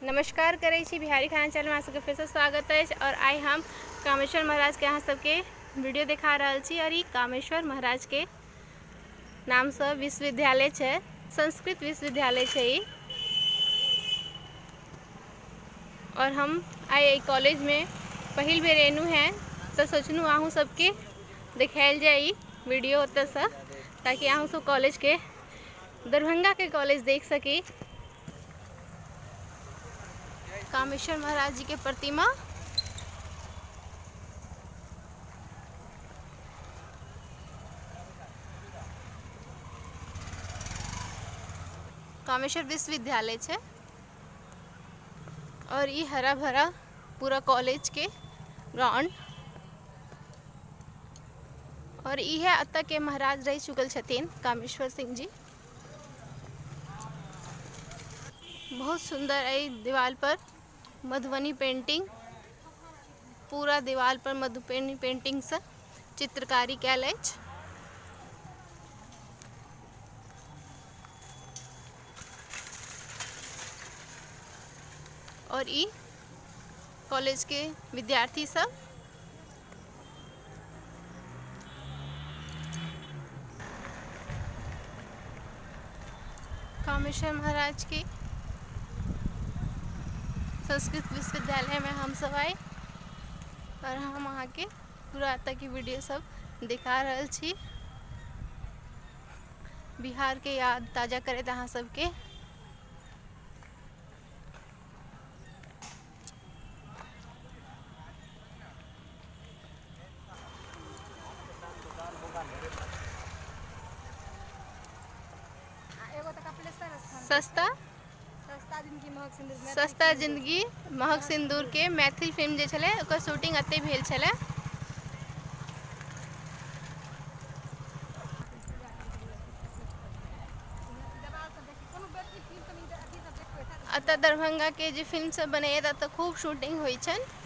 नमस्कार करै छी बिहारी खाना चैनल में अहाँ सबके फेरसँ स्वागत अछि। और आइ हम कामेश्वर महाराज के अहाँ सबके वीडियो देखा रहल छी। और ई कामेश्वर महाराज के नामसँ विश्वविद्यालय छै, संस्कृत विश्वविद्यालय छै ई। और हम आइ एहि कॉलेज में पहिल बेर एलहुँ हेँ तऽ सोचलहुँ अहूँ सबके देखायल जाय ई वीडियो ओतऽसँ, ताकि अहूँ सब कॉलेज के, दरभंगा के कॉलेज देख सकी। कामेश्वर महाराज जी के प्रतिमा। कामेश्वर विश्वविद्यालय छै और ई हरा भरा पूरा कॉलेज के ग्राउंड। और इहे एतऽ के महाराज रहि चुकल छथिन कामेश्वर सिंह जी। बहुत सुंदर एहि दीवार पर मधुबनी पेंटिंग, पूरा दीवार पर मधुबनी पेंटिंग से चित्रकारी कयल अछि। और ई कॉलेज के विद्यार्थी सब। कामेश्वर महाराज के संस्कृत विश्वविद्यालय में हम सब आए और हम अहाँ के पूरा एतऽ के वीडियो सब दिखा रहल छी। बिहार के याद ताजा करैत अहाँ सबके। सस्ता सस्ता जिंदगी महक सिंदूर के मैथिल फिल्म जे छलै ओकर शूटिंग एतै भेल छलै। एतऽ दरभंगा के जे फिल्म सब बनैया ततऽ खूब शूटिंग होइ छनि।